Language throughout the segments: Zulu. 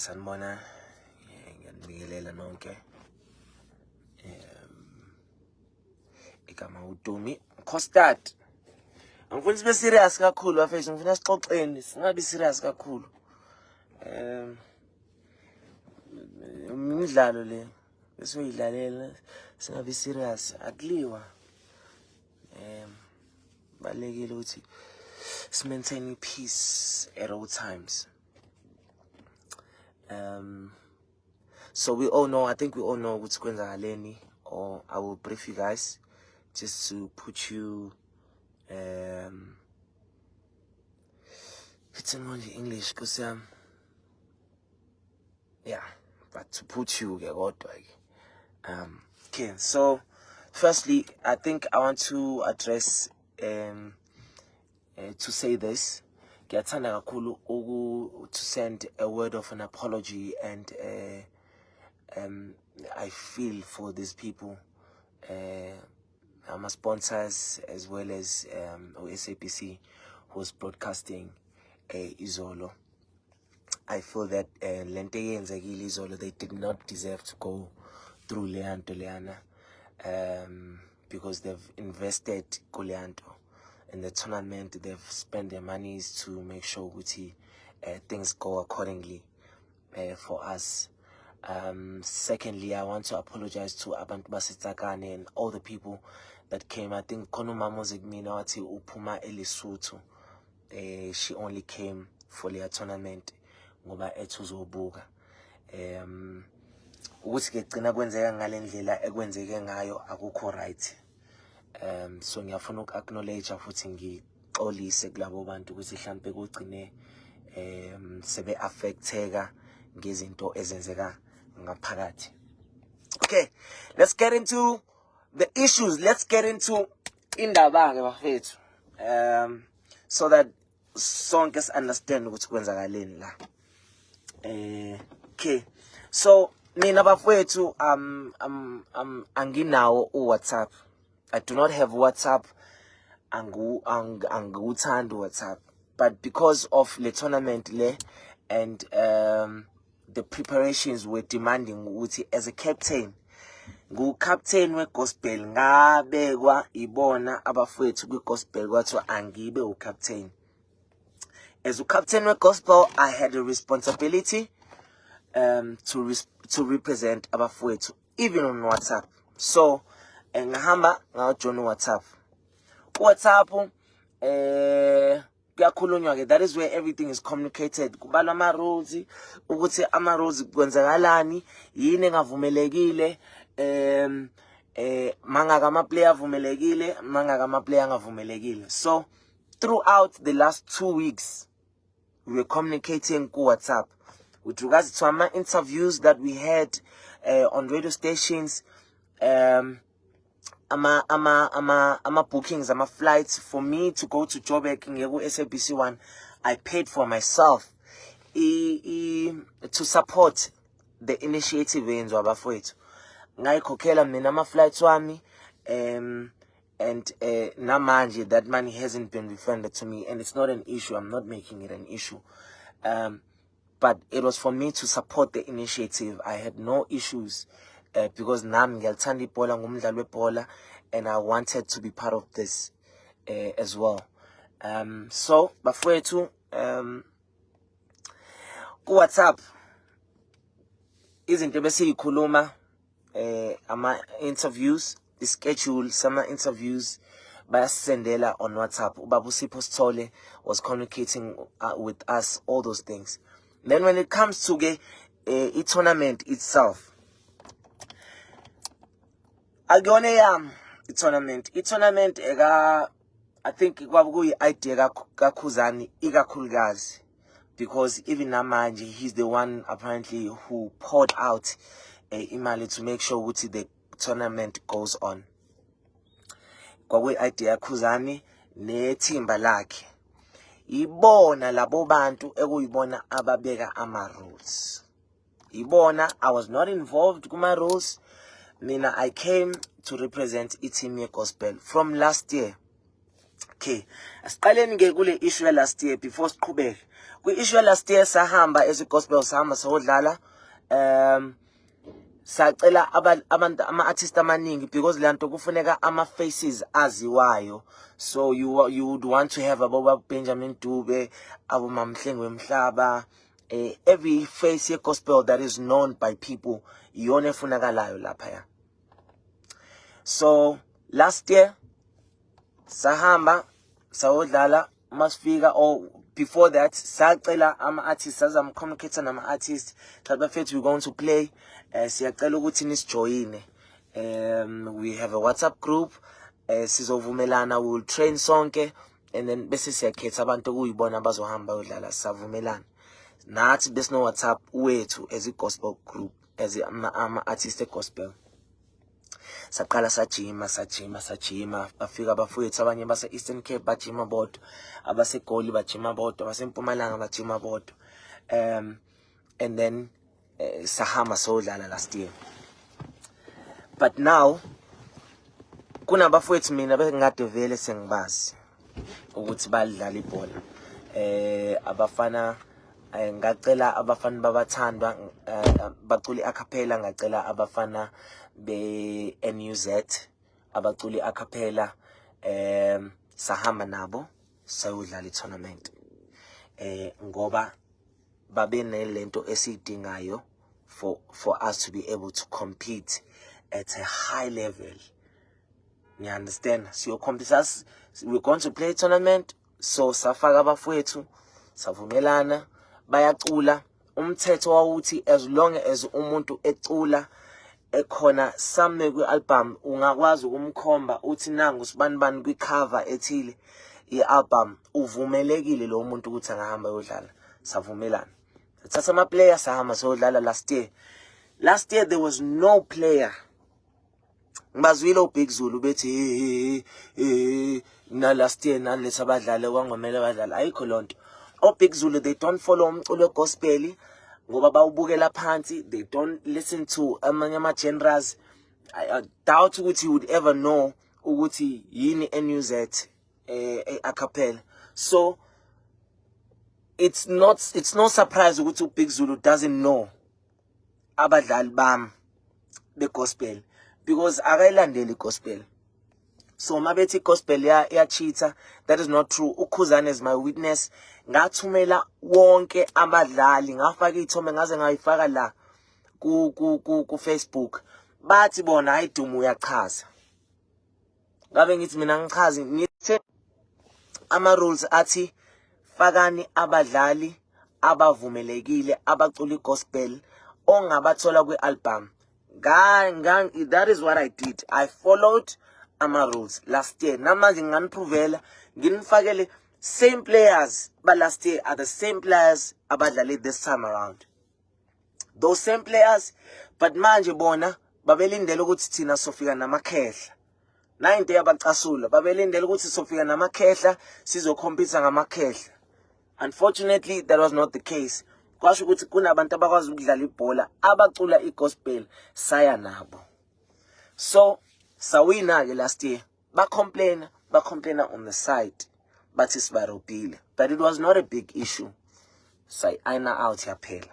Sanibona, ngiyanibingelela nonke. Igama uDumi Costard. Angifuni sibe serious kakhulu, bafethu, ngifuna sixoxeni, singabi serious kakhulu. Imidlalo le esoyidlalela, singabi serious, akuliwa. Balekile ukuthi si maintain peace at all times. So we all know, I think we all know ukuthi kwenzakaleni, or I will brief you guys just to put you, it's in only English, Nkosi yami. Yeah, but to put you ke kodwa ke. Okay, so firstly, I think I want to address, to say this. Ngiyathanda kakhulu uku to send a word of an apology and I feel for these people, our sponsors as well as SABC, who was broadcasting izolo. I feel that lento eyenzekile izolo, they did not deserve to go through leyanto leyana, because they've invested kuleyanto in the tournament. They've spent their monies to make sure ukuthi things go accordingly for us. Secondly, I want to apologize to abantu baseTsakane and all the people that came. I think khona umama oze kumina wathi uphuma eLesotho. She only came for leya tournament ngoba ethi uzobuka. Ukuthi ke gcina kwenzeka ngale ndlela ekwenzeke ngayo, akukho right. So ngiyafuna uku-acknowledge futhi ngixolise kulabo bantu ukuthi mhlambe kugcine sebe affecteka ngezinto ezenzeka ngaphakathi. Okay, let's get into the issues. Let's get into indaba ke, bafethu, so that sonke si understand ukuthi kwenzakaleni la. Okay, so mina, bafethu, anginawo uWhatsApp. I do not have WhatsApp. Angiwuthandi WhatsApp, but because of le tournament le and the preparations were demanding ukuthi as a captain, ngu-captain we-gospel, ngabekwa ibona abafowethu kwi-gospel, kwathiwa angibe u-captain. As u-captain we-gospel, I had a responsibility to represent abafowethu even on WhatsApp. So ngahamba ngajoin WhatsApp. Ku-WhatsApp kuyakhulunywa ke, that is where everything is communicated. Kubalwa ama-rules, ukuthi ama-rules kwenzakalani, yini engavumelekile, mangaka ama-player avumelekile, mangaka ama-player angavumelekile. So throughout the last 2 weeks we were communicating ku-WhatsApp with regards to ama-interviews that we had on radio stations, ama bookings, ama flights for me to go to Joburg ngiye ku SABC 1. I paid for myself to support the initiative eyenziwa abafowethu. Ngayikhokhela mina ama flights wami, and namanje that money hasn't been refunded to me, and it's not an issue. I'm not making it an issue, but it was for me to support the initiative. I had no issues because nami ngiyalithanda ibhola, ngumdlali webhola, and I wanted to be part of this as well. So bafowethu, ku WhatsApp izinto besiyikhuluma, ama interviews, ischedule sama interviews bayasendela on WhatsApp. Ubaba uSipho Sithole was communicating with us all those things. Then when it comes to ke i-tournament itself, akuyona eyami i-tournament. I-tournament eka, I think kwabe kuyi-idea kaKhuzani ikakhulukazi, because even namanje he's the one apparently who poured out imali to make sure ukuthi the tournament goes on. Kwakuyi-idea yaKhuzani nethimba lakhe. Ibona labo bantu ekuyibona ababeka ama-rules, ibona. I was not involved kuma-rules. Mina, I came to represent i-team ye-gospel from last year. Okay, asiqaleni ke kule issue ya last year before siqhubeke. Kwi-issue last year sahamba ezi-gospel, sahamba sayodlala, sacela abantu, ama-artist amaningi, because le nto kufuneka ama-faces aziwayo. So you would want to have abo Benjamin Dube, abo Mamhlengi Wemhlaba, every face ye-gospel that is known by people, iyona efunakalayo laphaya. So last year sahamba sayodlala. Masifika, or before that, sacela ama-artists, sazama communicate nama-artist, sathi, "Bafethu, we're going to play, siyacela ukuthi nisijoyine. We have a WhatsApp group, sizovumelana, we will train sonke and then bese siyakhetha abantu okuyibona abazohamba bayodlala." Savumelana nathi, besino WhatsApp wethu as a gospel group, as ama-artist e-gospel. Saqala sajima, sajima, sajima, bafika abafowethu abanye base-Eastern Cape, bajima bodwa, abaseGoli bajima bodwa, abasempumalanga bajima bodwa, and then sahamba sodlala last year. But now kunabafowethu mina bengade vele sengibazi ukuthi balidlala ibhola, abafana, ngacela abafana babathandwa, bacula i-acapella, ngacela abafana be-NUZ abacula i-acapella, sahamba nabo sayodlala i-tournament, ngoba babe nelento esiyidingayo for us to be able to compete at a high level. You understand? Siyo-compete, we're going to play tournament, so safaka abafowethu, savumelana, bayacula. Umthetho wawuthi as long as umuntu ecula ekhona some kwi-album, ungakwazi ukumkhomba uthi nangu sibanibani kwi-cover ethile ye-album, uvumelekile lo muntu ukuthi angahamba ayodlala. Savumelana, sathatha ama-player, sahamba siyodlala last year. Last year there was no player. Ngibazwile uBig Zulu bethi, "Hey, hey, na last year naletha abadlali kwangomele badlala." Ayikho lonto. OBig Zulu, they don't follow umculo wegospel ngoba bawubukela phansi. They don't listen to amanye ama genres. I doubt ukuthi you would ever know ukuthi yini NUZ acapella. So it's no surprise ukuthi uBig Zulu doesn't know abadlali bami begospel, because akayilandeli igospel. So mabethi igospel ya cheater, that is not true. Ukhuzane is my witness. Ngathumela wonke abadlali, ngafaka ithombe, ngaze ngayifaka la ku Facebook. Bathi bona, "Hayi Dumo, uyachaza." Ngabe ngithi mina ngichazi, ngithe ama rules athi fakani abadlali abavumelekile abacula igospel ongabathola kwi-album. That is what I did. I followed ama rules last year. Namanje nginganiprovela, nginifakele same players ba last year are the same players abadlale this time around, those same players. But manje bona babelindele ukuthi thina sofika namakhehla, na into yabacasula, babelindele ukuthi sofika namakhehla, sizokhompisa ngamakhehla. Unfortunately, that was not the case. Kwasho ukuthi kunabantu abakwazi ukudlala ibhola abacula igospel, saya nabo. So sawina ke last year. Ba-complain, ba-complain on the side, bathi sibarobhile, but it was not a big issue. Sayi-iron out, yaphela.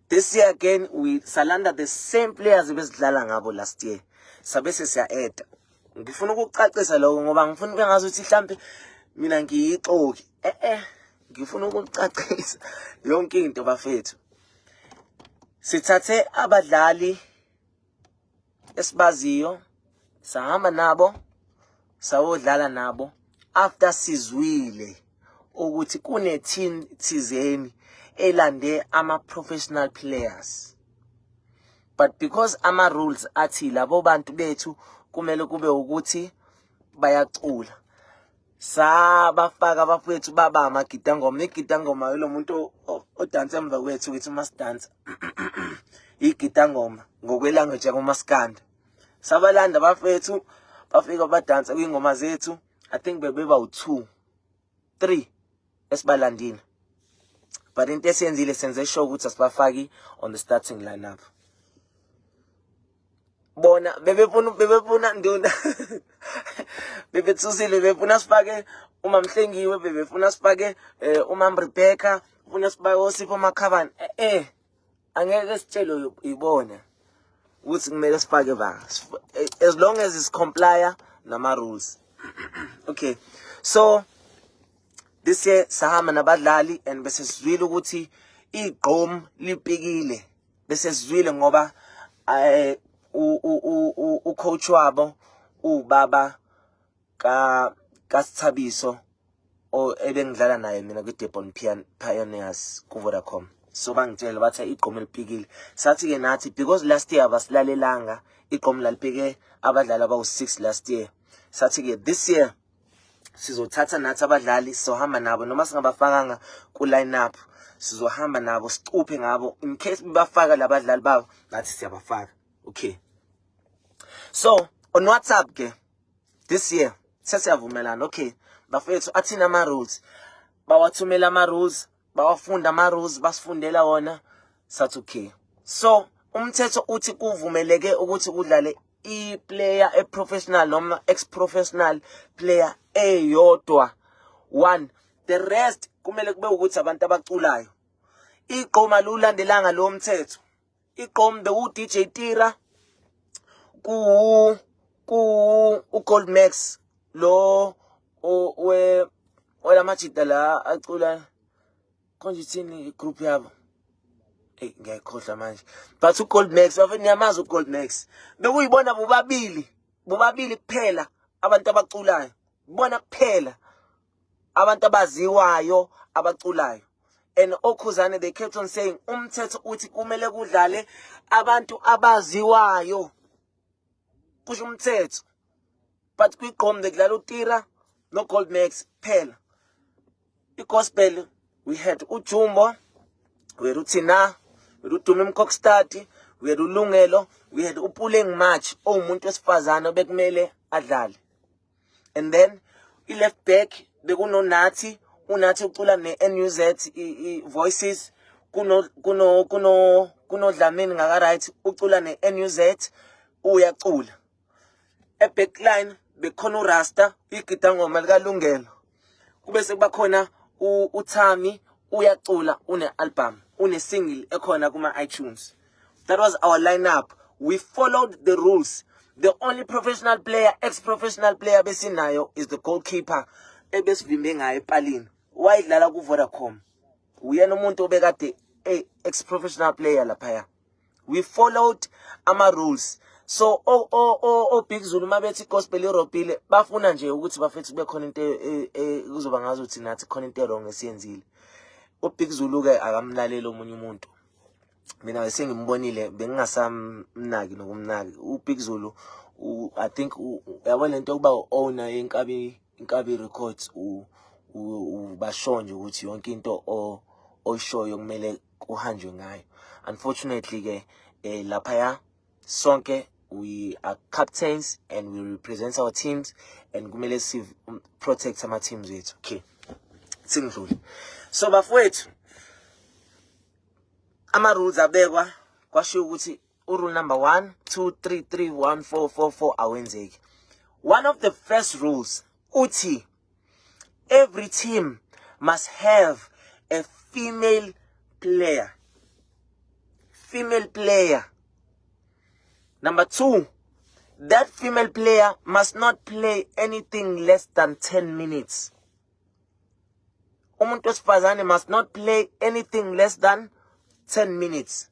This year again we salanda the same players besidlala ngabo last year, sabe sesiya-adda. Ngifuna ukucacisa lokho ngoba ngifuna kube ngazuthi mhlambe mina ngiyixoki. Ngifuna ukucacisa yonke into, bafethu. Sithathe abadlali esibaziyo, sahamba nabo, sayodlala nabo after sizwile ukuthi kune team thizeni elande ama professional players. But because ama rules athi labo bantu bethu kumele kube ukuthi bayacula, sabafaka abafowethu, baba amagidangoma. Igidangoma yilo muntu odansa emva kwethu, ukuthi masidansa igidangoma ngokwelanguage yakomaskandi. Sabalanda abafethu, bafika badansa kwingoma zethu. I think bebeba u2 3 esibalandile, but into esiyenzile, senze sure ukuthi asibafaki on the starting lineup. Bona bebefuna nduna, bebethusile, befuna sifake Uma Mhlengiwe bebefuna sifake uMam Rebecca, ufuna sifake oSipho Makhabane. Angeke sitshelwe ibona ukuthi kumele sifake ba, as long as it's comply nama rules. Okay, so this year sahamba nabadlali and bese sizwile ukuthi igqom lipikile, bese sizwile ngoba ucoach wabo ubaba ka kaSithabiso o ebengidlala naye mina kwi-Durban Pioneers ku-Vodacom. So bangitshela bathi igqom elipikile. Sathi ke nathi, because last year abasilalelanga, igqom lalipike abadlali abawu-6 last year. Sathi ke this year sizothatha nathi abadlali, sizohamba nabo noma singabafakanga ku-line up, sizohamba nabo sicuphe ngabo in case bafaka labadlali babo, nathi siyabafaka. Okay, so on WhatsApp ke this year sesiyavumelana. Okay bafethu, athina ama-rules, bawathumela ama-rules, bawafunda ama-rules, basifundela wona. Sathi okay, so umthetho uthi kuvumeleke ukuthi kudlale i-player e-professional noma ex-professional player eyodwa, one. The rest kumele kube ukuthi abantu abaculayo. Igqom alulandelanga lowo mthetho. Igqom beku DJ Tira, ku uGold Max lo we welamajita la acula konje, ithini igroup yabo? Ey, ngiyayikhohlwa manje, but uGold Max bafethu, niyamazi uGold Max. Bekuyibona bobabili, bobabili kuphela abantu abaculayo, bona kuphela abantu abaziwayo abaculayo. And okhuzane, they kept on saying umthetho uthi kumele kudlale abantu abaziwayo, kusho umthetho, but kwigqom bekudlala uTira no-Gold Max kuphela. I-gospel, we had uJumbo, we had uThina, we had uDumi Mkokstad, we had uLungelo, we had uPuleng March owumuntu wesifazane obekumele adlale. And then i-left back bekunoNathi, uNathi ucula ne-NUZ Voices, kuno kuno kuno kunoDlamini ngaka right, ucula ne-NUZ, uyacula. E-backline bekhona uRasta, igidangoma likaLungelo, kube sekuba khona uThami, uyacula, une-album, une-single ekhona kuma-iTunes. That was our lineup. We followed the rules. The only professional player, ex-professional player besinayo is the goalkeeper ebesivimbe ngayo epalini, wayidlala ku-Vodacom, uyena umuntu obekade ex-professional player laphaya. We followed ama-rules. So o Big Zulu mabethi gospel irobhile, bafuna nje ukuthi bafethu kube khona into kuzoba ngazuthi nathi khona into wrong esiyenzile. UBig Zulu ke akamlaleli omunye umuntu. Mina besengimbonile, bengingasamnaki nokumnaki uBig Zulu. I think uyabona lento yokuba owner yenkabi, Inkabi Records, ubasho nje ukuthi yonke into oyishoyo kumele kuhanjwe ngayo. Unfortunately ke laphaya sonke we are captains and we represent our teams and kumele si protect ama teams wethu. Okay, singidlule. So bafowethu, ama rules abekwa, kwashiwo ukuthi urule number 1 2 3 3 1 4 4 4 awenzeki. One of the first rules uthi every team must have a female player, female player. Number 2, that female player must not play anything less than 10 minutes. Umuntu wesifazane must not play anything less than 10 minutes.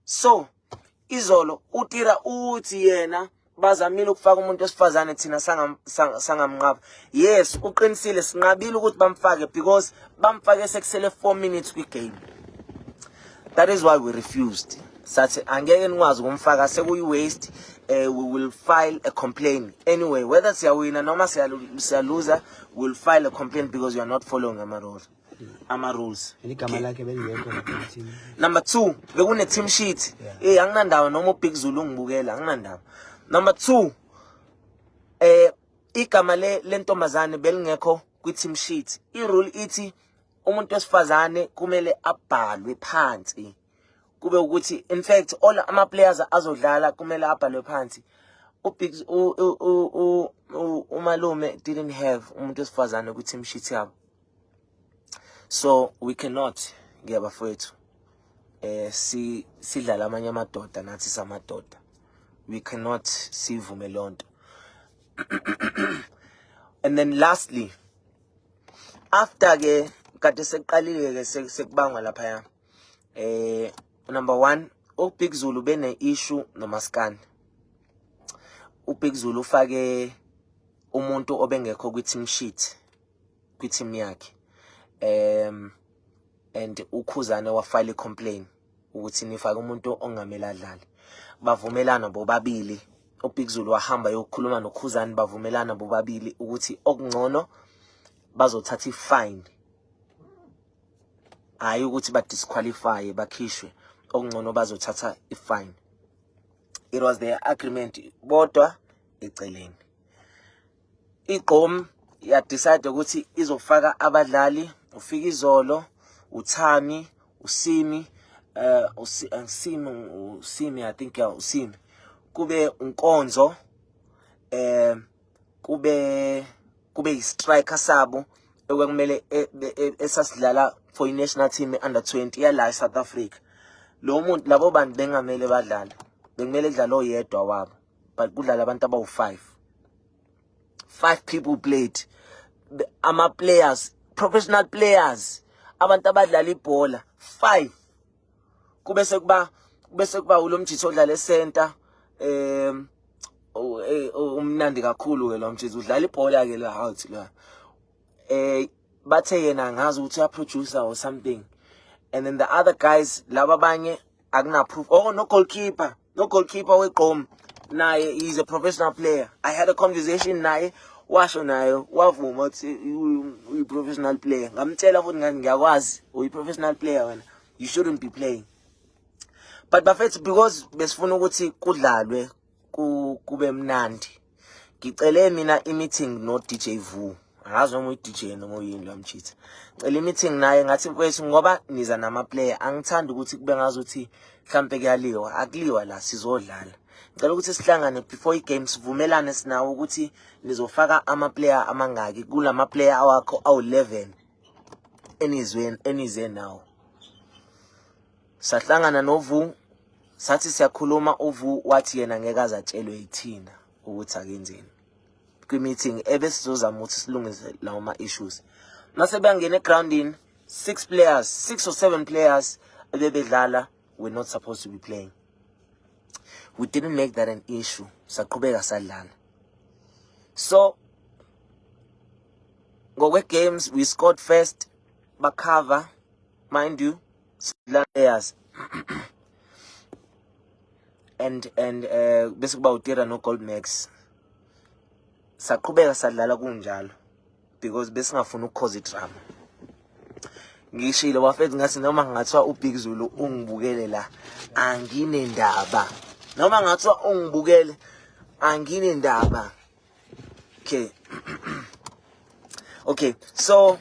So izolo uTira uthi yena bazamile ukufaka umuntu wesifazane, thina sangamnqaba. Yes, uqinisile, sinqabile ukuthi bamfake because bamfake sekusele 4 minutes kwi-game. That is why we refused. Sathi angeke nikwazi ukumfaka, sekuyi-waste. We will file a complaint anyway, whether siyawina noma siyaluza, we'll file a complaint because you are not following ama-rules, ama-rules. And igama lakhe belingekho lapha team. Number 2, bekune team sheet. Anginandaba noma uBig Zulu ungibukela, anginandaba. Number 2, igama le lentombazane belingekho kwi team sheet. I rule ithi umuntu wesifazane kumele abhalwe phansi, kube ukuthi in fact all ama players azodlala kumele abhalwe phansi. uBig umalume didn't have umuntu wesifazane kwi-team sheet yabo, so we cannot, ngiyabafowethu, si sidlala amanye amadoda, nathi samadoda, we cannot sivume lonto. And then lastly, after ke kade sekuqalile ke sekubangwa lapha, number 1, uBig Zulu bene issue noMaskandi. UBig Zulu ufake umuntu obengekho kwi-team sheet kwi-team yakhe, and uKhuzane wafile complaint ukuthi nifake umuntu ongamele adlale. Bavumelana bobabili, uBig Zulu wahamba yokukhuluma noKhuzane, bavumelana bobabili ukuthi okungcono bazothatha i-fine, hayi ukuthi ba-disqualify, bakhishwe, okungcono bazothatha i-fine. It was their agreement bodwa eceleni. Igqom ya-decide ukuthi izofaka abadlali ufika izolo, uThami, uSimi, uSimi, uSimi, I think, yeah, uSimi, kube unkonzo, kube i-striker sabo ekwakumele esasidlala for i-national team under 20 yala eSouth Africa. Lo muntu, labo bantu bengamele badlale, bekumele kudlale oyedwa wabo, but kudlala abantu abawu-5. Five people played. Ama players, professional players, abantu abadlala ibhola, five. Kube sekuba ulomjitho odlala e-center, umnandi kakhulu ke lo mjitho, udlala ibhola ke lo out lo, bathe yena ngazi ukuthi uya-producer or something. And then the other guys, laba abanye akuna proof. Oh, no goalkeeper, no goalkeeper wegqom naye he's a professional player. I had a conversation naye, washo naye wavuma ukuthi uyi-professional player. Ngamtshela futhi ngathi ngiyakwazi, uyi-professional player wena, you shouldn't be playing. But bafethu, because besifuna ukuthi kudlalwe, kube mnandi, ngicele mina i-meeting no DJ Vu. Angazi noma uyi-DJ noma uyini lo mchitha. Cela i-meeting naye, ngathi mfowethu, ngoba niza nama-player, angithandi ukuthi kube ngazuthi mhlampe kuyaliwa. Akuliwa la, sizodlala. Ngicela ukuthi sihlangane before i-game, sivumelane sinawo ukuthi nizofaka ama-player amangaki kulama player awakho awu-11 enizweni enize nawo. Sahlangana noVu, sathi siyakhuluma, uVu wathi yena ngeke azatshelwe yithina ukuthi akenzeni kwi-meeting ebesizozama ukuthi silungise lawo ma-issues. Mase beyangena egroundini, six players, six or seven players ebebedlala were not supposed to be playing. We didn't make that an issue, saqhubeka sadlala. So ngokwe-games, we scored first, bacover, mind you, players and bese kuba uTira no Gold Max. Saqhubeka sadlala kunjalo because besingafuni ukukhoza idrama. Ngishilo bafethu, ngathi noma ngathiwa uBig Zulu ungibukele la, anginendaba. Noma ngathiwa ungibukele, anginendaba. Okay, so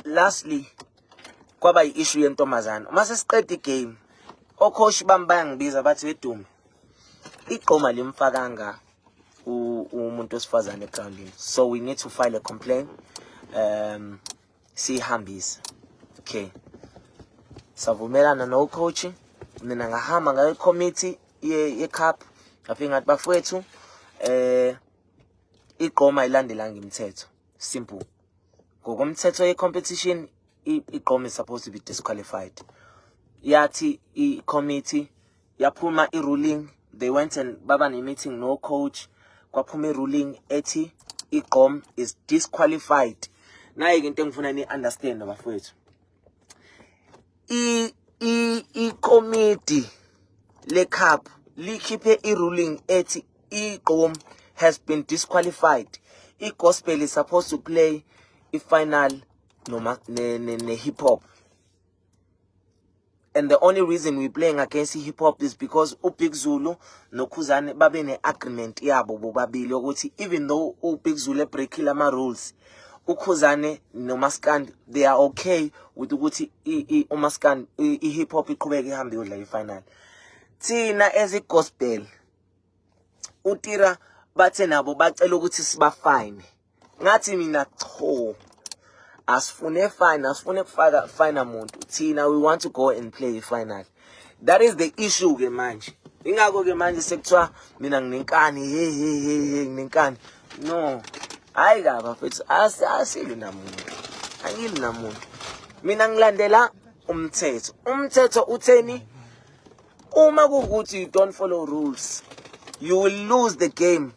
lastly kwaba i-issue yentombazana. Uma sesiqeda igame, ocoach bami bayangibiza, bathi, "Wedume, igqoma limfakanga umuntu wesifazane egroundini, so we need to file a complaint, siyihambise." Okay, savumelana no coach, mina ngahamba ngayo committee ye cup, ngafika ngathi, "Bafowethu, igqoma ilandelanga imithetho, simple. Ngokomthetho ye-competition, igqom is supposed to be disqualified." Yathi i-committee, yaphuma i-ruling. They went and baba ne-meeting no coach, kwaphuma i-ruling ethi igqom is disqualified. Nayi-ke into engifuna ni-understand, bafowethu. I-committee le-cup likhiphe i-ruling ethi igqom has been disqualified. I-gospel is supposed to play i-final noma ne-hip hop, and the only reason we're playing against hip hop is because uBig Zulu noKhuzane babe ne-agreement yabo bobabili ukuthi even though uBig Zulu ebreakile ama-rules, uKhuzane noMaskandi, they are okay with ukuthi uMaskandi, i-hip hop iqhubeke ihambe iyodlala i-final. Thina as i-gospel uTira bathe nabo bacela ukuthi sibafine. Ngathi mina, cho, asifune fine, asifune kufaka fine muntu thina. We want to go and play final. That is the issue ke manje. Ingakho ke manje sekuthiwa mina nginenkani. Hey, hey, hey, hey, nginenkani. No, hayi kabi bafethu, asili namuntu, angili namuntu mina, ngilandela umthetho. Umthetho utheni? Uma kuwukuthi you don't follow rules, you will lose the game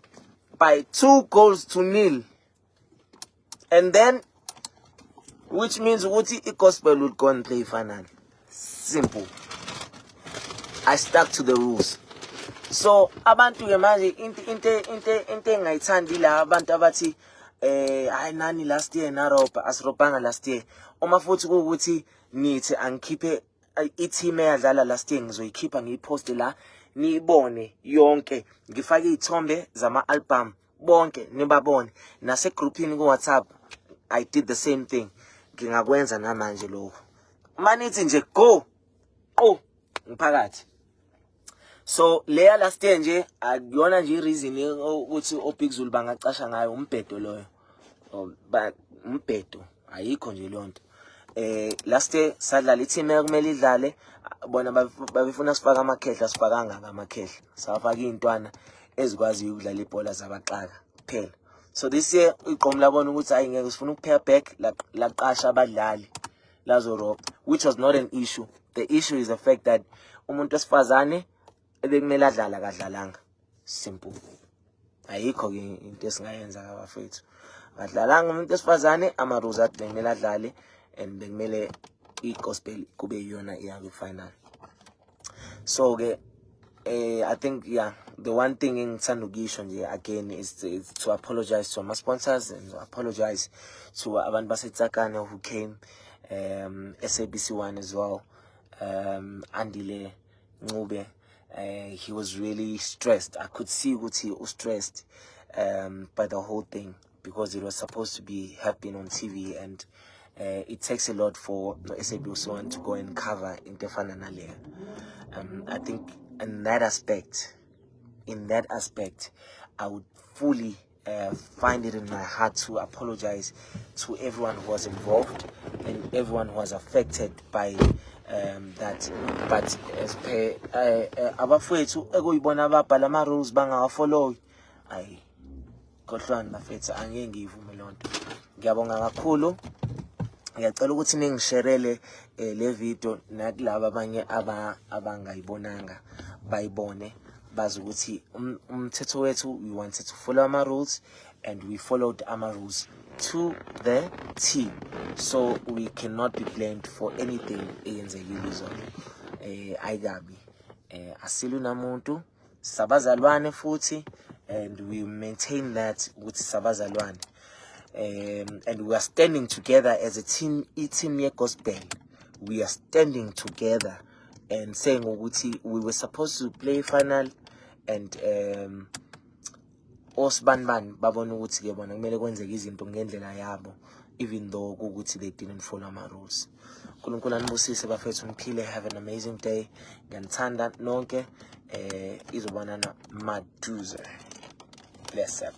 by 2 goals to 0, and then which means ukuthi i-Gospel would go and play final. Simple. I stuck to the rules. So abantu ke manje, into engayithandi la, abantu abathi hayi nani, last year narobha. Asirobhanga last year. Uma futhi kuwukuthi nithi angikhiphe i-team eyadlala last year, ngizoyikhipha, ngiyiposte la, niyibone yonke, ngifake iy'thombe zama-album bonke, nibabone nasegroupini ku-WhatsApp. I did the same thing. Ngingakwenza namanje lokho. Uma nithi nje go qo, ngiphakathi. So leya last year nje akuyona nje i-reason ukuthi oBig Zulu bangacasha ngayo. Umbhedo loyo. Oh, ba umbhedo, ayikho nje leyo nto. Last year sadlala i-team ekumele idlale. Bona babefuna sifake amakhehla, sifakanga amakhehla, safaka iy'ntwana ezikwaziyo ukudlala ibhola, zabaxaka kuphela. So this year iqomo labona ukuthi hayi, ngeke, sifuna ukuphaya back, laqasha abadlali lazorobha, which was not an issue. The issue is the fact that umuntu wesifazane ebekumele adlale akadlalanga. Simple. Ayikho-ke into esingayenza kabafethu, akadlalanga umuntu wesifazane. Ama-rules athi bekumele adlale and bekumele i-Gospel kube yiyona iya kwi-final. So-ke I think, yeah, the one thing engithanda ukuyisho nje again is to apologize to ama sponsors and to apologize to abantu baseTsakane who came, SABC 1 as well. Andile Ncube, he was really stressed. I could see ukuthi was stressed by the whole thing because it was supposed to be have been on TV, and it takes a lot for SABC 1 to go and cover into efana naleyo. I think in that aspect, I would fully find it in my heart to apologize to everyone who was involved and everyone who was affected by that. But as per abafowethu ekuyibona ababhala ama-rules bangawafollowi, ayi, khohlwani bafethu, angeke ngiyivume loo nto. Ngiyabonga kakhulu. Ngiyacela ukuthi ningisherele le video nakulaba abanye abangayibonanga, bayibone, bazi ukuthi umthetho wethu, we wanted to follow ama rules and we followed ama rules to the T, so we cannot be blamed for anything eyenzekile izolo. Ayikabi, asilwi namuntu, sabazalwane futhi, and we maintain that ukuthi sabazalwane, and we are standing together as a team, i-team ye-Gospel. We are standing together and saying ukuthi we were supposed to play final and osibanibani babona ukuthi ke bona kumele kwenzeke izinto ngendlela yabo, even though kuwukuthi they didn't follow ama rules. uNkulunkulu anibusise bafethu, niphile. Have an amazing day. Ngiyanithanda nonke. Izobonana maduze. Bless up.